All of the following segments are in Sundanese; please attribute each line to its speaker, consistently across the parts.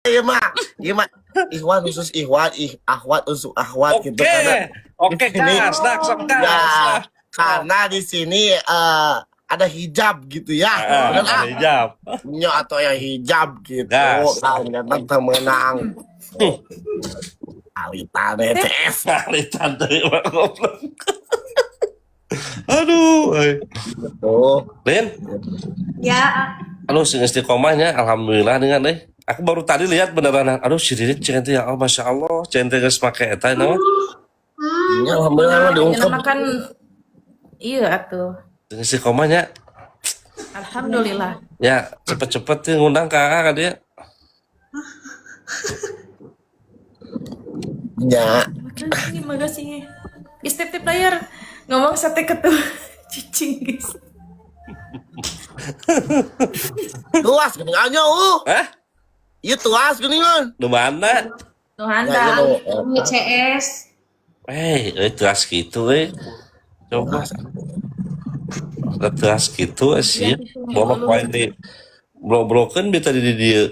Speaker 1: Ieu mah. Ieu mah Ikhwan khusus Ikhwan, akhwat khusus akhwat gitu karena
Speaker 2: Oke,
Speaker 1: di sini
Speaker 2: gas, dak, sok gas.
Speaker 1: Ya,
Speaker 2: Lah.
Speaker 1: Karena di sini ada hijab gitu ya.
Speaker 2: Ah,
Speaker 1: Bener
Speaker 2: ada
Speaker 1: ah.
Speaker 2: hijab.
Speaker 1: Nya atau ya hijab gitu.
Speaker 2: Gas.
Speaker 1: Kan teu meunang. Alitan ETS.
Speaker 2: Alitan deui mah goblok. Aduh, euy.
Speaker 1: Tuh.
Speaker 2: Lin,
Speaker 3: Ya,
Speaker 2: aduh sing istiqomahnya alhamdulillah dengan deh. Aku baru tadi lihat beneran. Aduh, si Didi cenah teh ya Allah, Masya Allah, cenah teh geus make eta naon.
Speaker 1: Ya, alhamdulillah mah
Speaker 4: Ya
Speaker 1: diungkep.
Speaker 4: Nama kan iya atuh.
Speaker 2: Sing istiqomahnya.
Speaker 4: Alhamdulillah.
Speaker 2: Ya, cepet-cepet tuh ngundang ke kakak ka dia.
Speaker 1: Ya.
Speaker 4: Makasih, makasih. Guys, tip tip layar. Ngomong sate ketua cicing, guys.
Speaker 1: Tuas geuningan nya.
Speaker 2: Hah?
Speaker 1: Ieu tuas geuningan.
Speaker 2: Di mana?
Speaker 4: Tuh
Speaker 1: Ya,
Speaker 4: handal.
Speaker 1: ieu nu,
Speaker 3: CS.
Speaker 2: Eh, teras gitu eh. Coba. Udah teras gitu eh sih. Bawa poin di blok-blokeun bi tadi di dieu.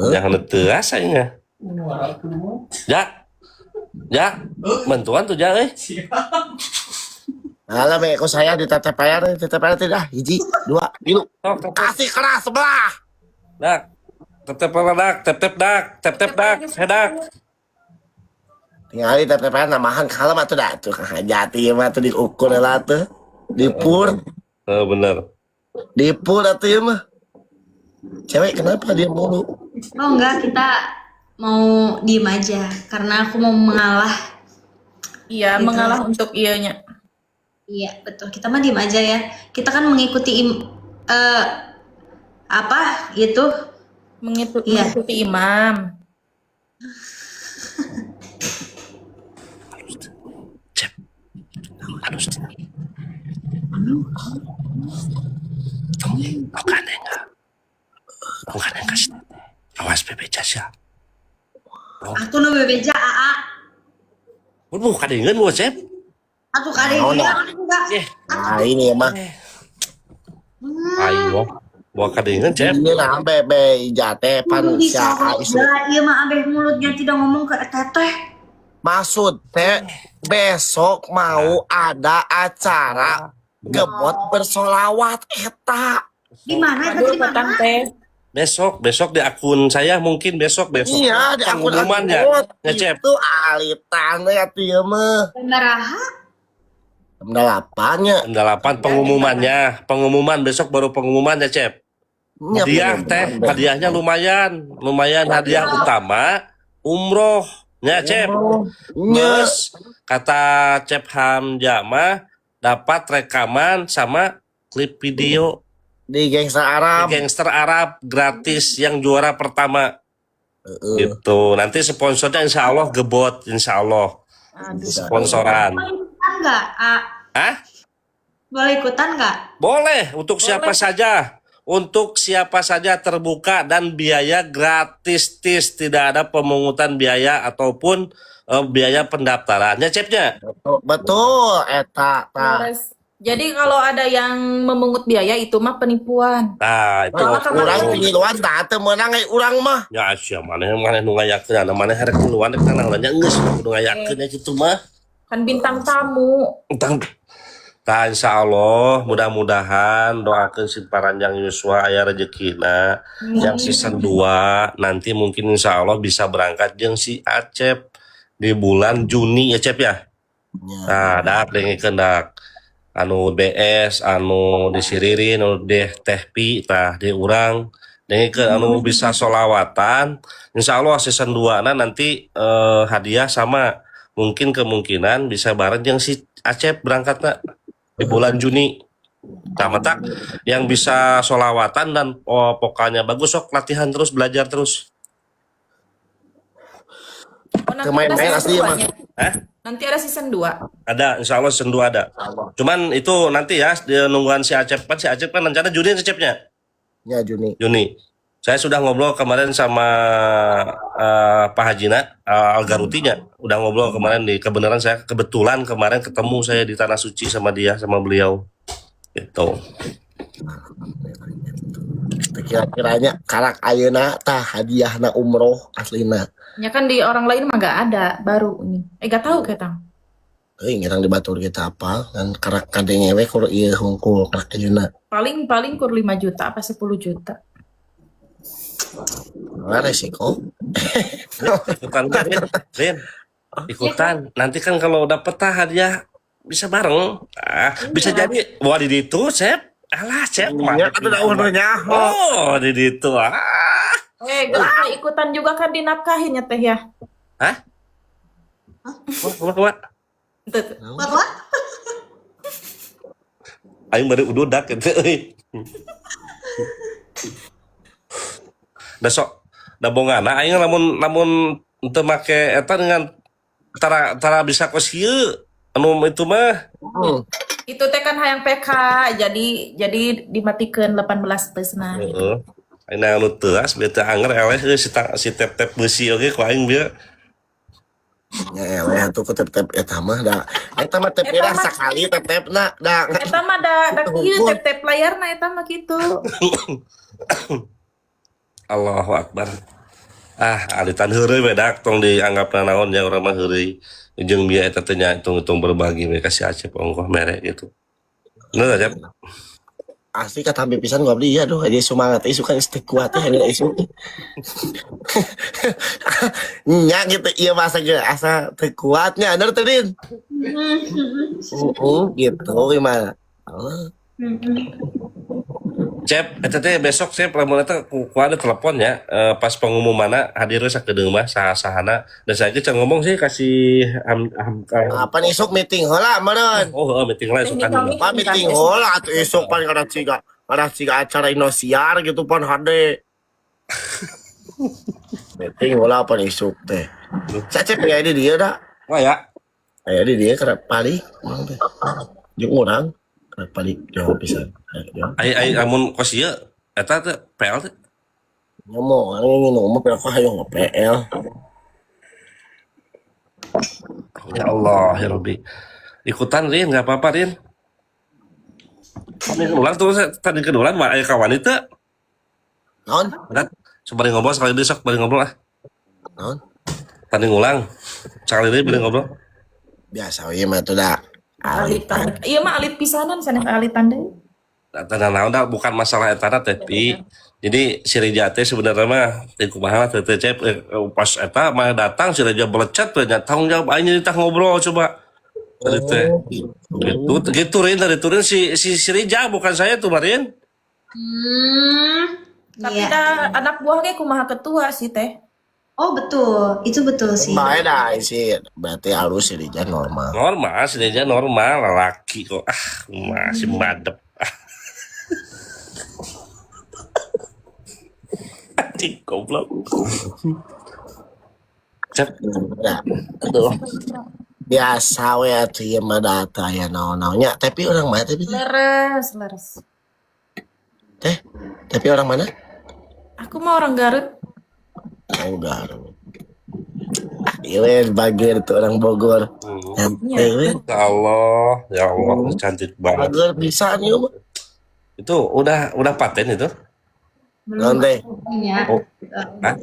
Speaker 2: Jangan teras aja. Ya. Ya, bantuan tuh ya eh.
Speaker 1: Alah, be, kok saya di TTPR, TTPR tidak hiji, dua, tilu.
Speaker 2: Tok, tok, tok.
Speaker 1: Kasih keras sebelah.
Speaker 2: Dak. Tep tep dak, tep tep dak, tep tep dak, hedak.
Speaker 1: Tinggal di TTPR namahan kalem atuh dah tuh hajati mah tuh diukur lah tuh. Dipur,
Speaker 2: Oh, bener.
Speaker 1: Dipur atuh ieu mah. Cewek kenapa dia mulu?
Speaker 3: Oh enggak, kita mau diem aja karena aku mau mengalah.
Speaker 4: Iya,
Speaker 3: Gitu.
Speaker 4: mengalah untuk iyanya.
Speaker 3: Iya, betul. Kita mah diem aja ya. Kita kan mengikuti apa itu?
Speaker 4: Mengikuti,
Speaker 3: Iya.
Speaker 4: mengikuti imam.
Speaker 2: Cep. Halus. Tong gandeng enggak? Tong gandeng kasih. Awas bebeja sia.
Speaker 3: Aku nu bebeja AA.
Speaker 2: Mun kadengeun wo Cep.
Speaker 3: Aku kadang
Speaker 1: Naon dah?
Speaker 3: enggak.
Speaker 2: Eh,
Speaker 1: Nah, ini mah.
Speaker 2: Ayo. Bawa kadengeun Cep.
Speaker 1: Ini nah bebe ijate pan
Speaker 3: Bisa
Speaker 1: sia isu.
Speaker 3: iya mah abeh mulutnya tidak ngomong ke teteh.
Speaker 1: Maksud teh besok mau ada acara gebot bersolawat eta.
Speaker 3: Di mana itu
Speaker 4: Aduh,
Speaker 3: di mana?
Speaker 4: petang teh.
Speaker 2: Besok, besok di akun saya mungkin besok besok.
Speaker 1: Iya, di akun
Speaker 2: Pengumuman ya.
Speaker 1: akun
Speaker 2: Ya, Cep.
Speaker 1: itu alitan ya tuh ya mah.
Speaker 3: Baraha?
Speaker 1: Jam 8 nya.
Speaker 2: Jam 8 pengumumannya, pengumuman besok baru pengumuman ya, Cep.
Speaker 1: Nya,
Speaker 2: Hadiah
Speaker 1: pengumuman.
Speaker 2: teh, hadiahnya lumayan, lumayan hadiah utama umroh. Ya, Cep.
Speaker 1: Nya.
Speaker 2: Terus kata Cep Hamzah mah dapat rekaman sama klip video
Speaker 1: Di Gangster Arab.
Speaker 2: Gangster Arab gratis yang juara pertama
Speaker 1: Heeh.
Speaker 2: gitu. Nanti sponsornya insya Allah gebot, insya Allah
Speaker 4: Aduh.
Speaker 2: sponsoran.
Speaker 3: Boleh ikutan nggak? A?
Speaker 2: Hah?
Speaker 3: Boleh ikutan nggak?
Speaker 2: Boleh untuk siapa
Speaker 4: Boleh.
Speaker 2: saja. Untuk siapa saja terbuka dan biaya gratis tis, tidak ada pemungutan biaya ataupun biaya pendaftarannya Cepnya.
Speaker 1: Betul, betul eta tah.
Speaker 4: Beres. Jadi kalau ada yang memungut biaya itu mah penipuan.
Speaker 2: Nah, itu
Speaker 4: Kalau kemarin-
Speaker 1: Urang tingiluan tah teu meunang euy urang mah.
Speaker 2: Ya sia maneh maneh nu ngayakeun, anu maneh rek miluan rek nanaon geus kudu ngayakeun ya kitu mah.
Speaker 4: Kan bintang tamu.
Speaker 2: Tentang. Tah insya Allah mudah-mudahan doakeun si paranjang yuswa aya rezekina yang season 2 nanti mungkin insya Allah bisa berangkat jeung si Acep di bulan Juni ya Cep ya.
Speaker 1: Nya.
Speaker 2: Nah, dak dengekeun dak. Anu BS, anu disiririn, anu deh teh pi, tah di urang dengekeun anu bisa solawatan. Insya Allah season 2 na nanti hadiah sama mungkin kemungkinan bisa bareng jeung si Acep berangkatna di bulan Juni. Nah, mata yang bisa solawatan dan oh, pokoknya bagus sok latihan terus belajar terus.
Speaker 4: Oh, nanti
Speaker 1: Teu main-main
Speaker 4: ada
Speaker 1: asli
Speaker 4: season
Speaker 1: mah.
Speaker 4: 2-nya.
Speaker 2: Hah?
Speaker 4: Nanti ada season 2.
Speaker 2: Ada, insya Allah season 2 ada. Cuman itu nanti ya, dia nungguan si Acep kan, si Acep kan rencana Juni Acepnya.
Speaker 1: Ya Juni.
Speaker 2: Juni. Saya sudah ngobrol kemarin sama Pak Hajina Algarutinya. Udah ngobrol kemarin di kebenaran saya kebetulan kemarin ketemu saya di Tanah Suci sama dia sama beliau. Gitu.
Speaker 1: Kira-kiranya karak ayeuna tah hadiahna umroh aslina.
Speaker 4: Ya kan di orang lain mah gak ada, baru ini. Eh gak tahu kayak tang.
Speaker 1: Euy ngerang di batur kita apa kan karak kadenge we kur ieu hungkul karak ayeuna.
Speaker 4: Paling paling kur 5 juta apa 10 juta.
Speaker 1: Nah, resiko.
Speaker 2: Ikutan Rin, Rin. Ikutan. Nanti kan kalau dapet tah hadiah bisa bareng. Ah, bisa jadi wah di ditu, Cep. Alah, Cep.
Speaker 1: Ya atuh da ulah nyaho.
Speaker 2: Oh, di ditu. Ah.
Speaker 4: Eh, gak ikutan juga kan dinafkahin ya teh ya.
Speaker 2: Hah? Wah, wah, wah.
Speaker 4: Itu tuh.
Speaker 3: What what?
Speaker 2: Aing baru ududak gitu euy. Da sok da bongana aing lamun lamun teu make eta dengan tara tara bisa kos ieu anu itu mah.
Speaker 4: Itu teh kan hayang PK, jadi dimatikeun 18 plus nah.
Speaker 2: Heeh. Aing anu teuas bieu teu anger eleh euy si si tep-tep beusi oge ku aing bieu.
Speaker 1: Ya eleh atuh ku tep-tep eta mah da. Eta mah tep
Speaker 4: Eta mah-
Speaker 1: sakali tep-tepna da.
Speaker 4: Eta mah da kieu tep-tep layarna eta mah kitu.
Speaker 2: Allahu Akbar. Ah, alitan heureuy we dak tong dianggap naon ya urang mah heureuy. Jeung bieu eta teh nya hitung-hitung berbagi we ka si Acep ongkoh mere gitu. Bener Acep?
Speaker 1: Asli katampi pisan gua abdi ya aduh aja semangat isu kan teu kuat teh ini isu. Nya gitu ieu bahasa ge asa teu kuatnya bener teh Din. Heeh gitu gimana? Allah.
Speaker 2: Cep, eta teh besok Cep lamun eta ku ada telepon ya pas pengumumanna hadir we sakedeung mah saha-sahana. Dan saya can ngomong sih kasih ham, ham,
Speaker 1: Apa nih isuk meeting heula meureun.
Speaker 2: Oh, heeh, meeting lain suka
Speaker 4: Meeting.
Speaker 1: Pak meeting heula atuh isuk pan kada siga acara Indosiar gitu pan hade. Meeting heula pan isuk teh. Cecep ya di dia dah.
Speaker 2: Wah ya.
Speaker 1: Aya di dia kerap paling urang teh. Jeung urang kerap paling jauh pisan. Ayo.
Speaker 2: Ai ai lamun kos ieu eta teh PL teh.
Speaker 1: Ngomong, ini ngomong PL kok hayo nge-PL.
Speaker 2: Ya Allah, ya Rabbi. Ikutan Rin, nggak apa-apa Rin. Tadi ulang tuh, tadi kedulan mah aya kawan itu.
Speaker 1: Naon?
Speaker 2: Kan coba ngobrol sekali deui sok bari ngobrol ah.
Speaker 1: Naon?
Speaker 2: Tadi ngulang. Sekali deui bari ngobrol.
Speaker 1: Biasa we mah tuh da.
Speaker 4: Alitan. Iya mah alit pisanan sanes alitan deui.
Speaker 2: Tanda naon dah bukan masalah eta teh Pi. Jadi si Reja teh sebenarnya mah teh kumaha lah teh teh Cep pas eta mah datang si Reja belecat teh nya tanggung jawab aing tah ngobrol coba. Tadi teh.
Speaker 1: Oh,
Speaker 2: Gitu gitu Rin tadi turun si si si Reja bukan saya tuh Marin.
Speaker 4: Tapi
Speaker 3: Iya.
Speaker 4: dah anak buah ge kumaha ketua sih teh.
Speaker 3: Oh betul, itu betul sih.
Speaker 1: Bae dah sih, berarti halus sih Reja normal.
Speaker 2: Normal, si Reja normal lelaki kok. Ah, masih madep. Anjing goblok. Cep,
Speaker 1: Ya, aduh. Biasa we atuh ieu mah da teu aya naon-naonnya. Tapi orang mana tapi teh?
Speaker 4: Leres, leres.
Speaker 1: Teh, tapi orang mana?
Speaker 4: Aku mah orang Garut.
Speaker 1: Oh, Garut. Ah, ieu we bager tuh orang Bogor. Nyantai we.
Speaker 2: Ya Allah, ya Allah, cantik banget.
Speaker 1: Bager pisan ieu mah.
Speaker 2: Itu udah paten itu?
Speaker 1: Naon teh?
Speaker 3: Ya.
Speaker 2: Oh. Hah?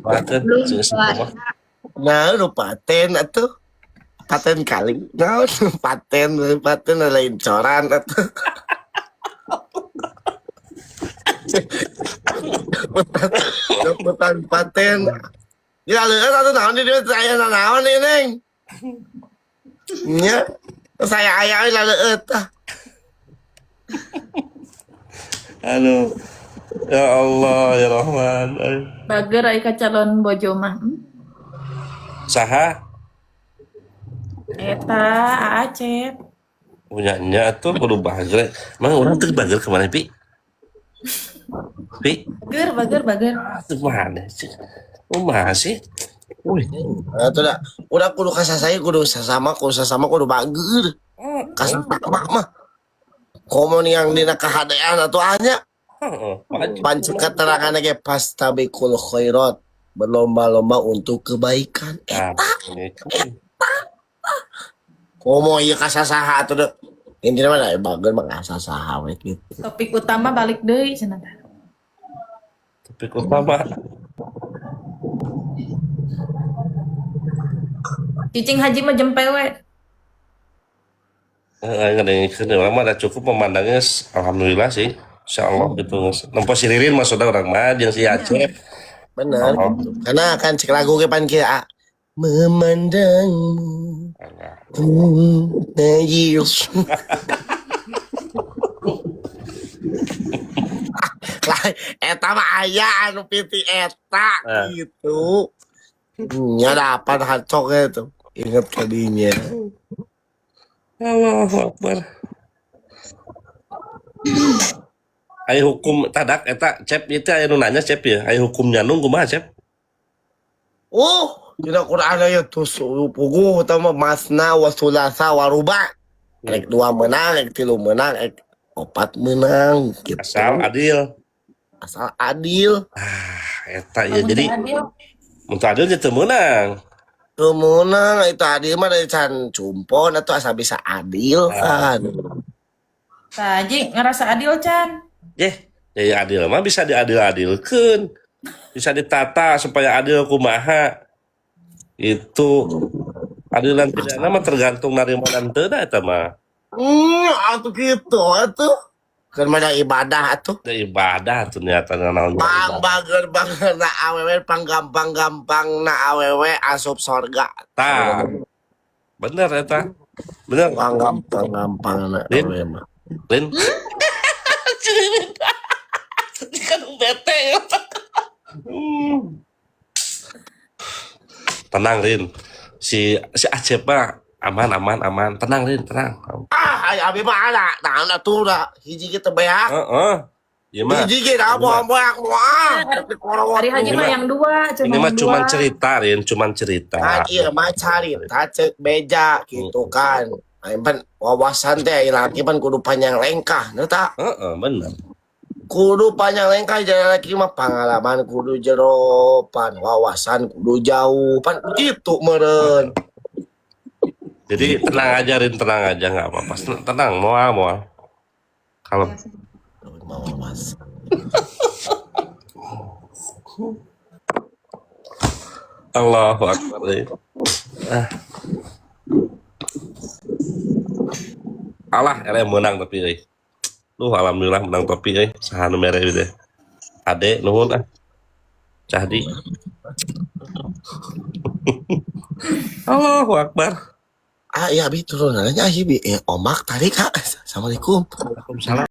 Speaker 2: Paten.
Speaker 3: Belum,
Speaker 2: Sing-
Speaker 3: Pak.
Speaker 1: Nah, lu paten atuh. Paten kali. Nah, paten, paten lain coran atuh. Dapetan paten. Ya leueut atuh naon di dieu teh aya naon ieu Neng. Nya, saya aya we laleueut tah.
Speaker 2: Aduh. Ya Allah, ya Rahman. Ay.
Speaker 4: Bager ai ka calon bojo mah.
Speaker 2: Saha
Speaker 4: Eta Acep.
Speaker 2: punya nya tuh kudu bager. Emang orang tuh bager kemana, Pi? Pi,
Speaker 4: Bager, bager, bager.
Speaker 2: tuh mana sih? Oh, masih? Wih.
Speaker 1: Atuh da, udah kudu kasasaya kudu sasama kudu bager. Kasasama mah. Komo yang dina kahadean atuh anya.
Speaker 2: Heeh, wajib.
Speaker 1: Pancu keterangan ge pastabikul khairat, berlomba-lomba untuk kebaikan.
Speaker 2: Nah, ini.
Speaker 1: Komo ieu kasasaha atuh deh. Intinya mah da bager mah asa saha we gitu.
Speaker 4: Topik utama balik deui cenah tah.
Speaker 2: Topik utama.
Speaker 4: Cicing haji mah jempe we.
Speaker 2: Ngadengikeun urang mah da cukup memandangnya alhamdulillah sih. Insyaallah gitu. Nempo si Ririn maksudna urang mah jeung si Acep.
Speaker 1: Bener
Speaker 2: Oh.
Speaker 1: gitu. Karena kan cek lagu ge pan kieu ah. Memandangmu
Speaker 2: Alah.
Speaker 1: nangis. Lah eta mah aya anu piti eta gitu. Nya dapat hacok itu. Ingat tadinya.
Speaker 2: Allahu Akbar. Aya hukum tadak eta Cep itu aya nu nanya Cep ya. Aya hukum nyandung kumaha Cep?
Speaker 1: Oh, dina Quran aya tuh puguh eta mah masna wa sulasa wa ruba. Rek dua menang, rek tilu menang, rek opat menang gitu.
Speaker 2: Asal adil.
Speaker 1: Asal adil.
Speaker 2: Eta ya
Speaker 4: Lamun
Speaker 2: jadi
Speaker 4: teu adil,
Speaker 2: mun teu adil nya teu meunang.
Speaker 1: Teu meunang itu adil mah dari can cumpon atau asal bisa adil kan.
Speaker 4: Tah haji ngerasa adil can.
Speaker 2: Yeh, ya adil mah bisa diadil-adilkeun. Bisa ditata supaya adil kumaha. Itu adilan pidana mah tergantung narima dan teu da eta mah.
Speaker 1: Atuh gitu atuh. Kan mana ibadah atuh.
Speaker 2: Da ibadah tuh niatan naon
Speaker 1: Pang bager bager na awewe pang gampang gampang na awewe asup sorga.
Speaker 2: Tah. Bener eta. Bener.
Speaker 1: Pang gampang gampang na
Speaker 2: Lin.
Speaker 1: awewe mah.
Speaker 2: Lin. Kan bete ya. Tenang Rin. Si si Acep mah aman aman aman. Tenang Rin, tenang.
Speaker 1: Ah, ay abi mah ada. Nah, atuh da hiji ge teu beak.
Speaker 2: Heeh. Ieu mah
Speaker 1: Hiji ge da moal beak moal. Tapi korowat.
Speaker 4: Hari haji
Speaker 2: Ini
Speaker 4: mah
Speaker 2: mah-
Speaker 4: yang dua,
Speaker 2: ini
Speaker 4: cuma
Speaker 2: mah
Speaker 4: yang
Speaker 2: cuman
Speaker 4: dua.
Speaker 2: cerita Rin, cuman cerita.
Speaker 1: Kan ieu mah carita ceuk beja gitu kan. Aing pan wawasan teh ai laki pan kudu panjang lengkah, nu tak?
Speaker 2: Heeh, bener.
Speaker 1: Kudu panjang lengkah jadi laki mah pengalaman kudu jero, pan wawasan kudu jauh, pan gitu meureun.
Speaker 2: Jadi tenang aja Rin, tenang aja nggak apa-apa. Tenang, moal moal. Kalau
Speaker 1: Mau wawasan.
Speaker 2: Allahu Akbar. Rin. Ah. Alah, eleh menang tapi euy. Duh, alhamdulillah menang topi euy. Saha nu mere teh. Ade nuhun ah. Cahdi. Allahu Akbar.
Speaker 1: Ah iya abi turun nanya bi omak tarik kak. Assalamualaikum.
Speaker 2: Waalaikumsalam.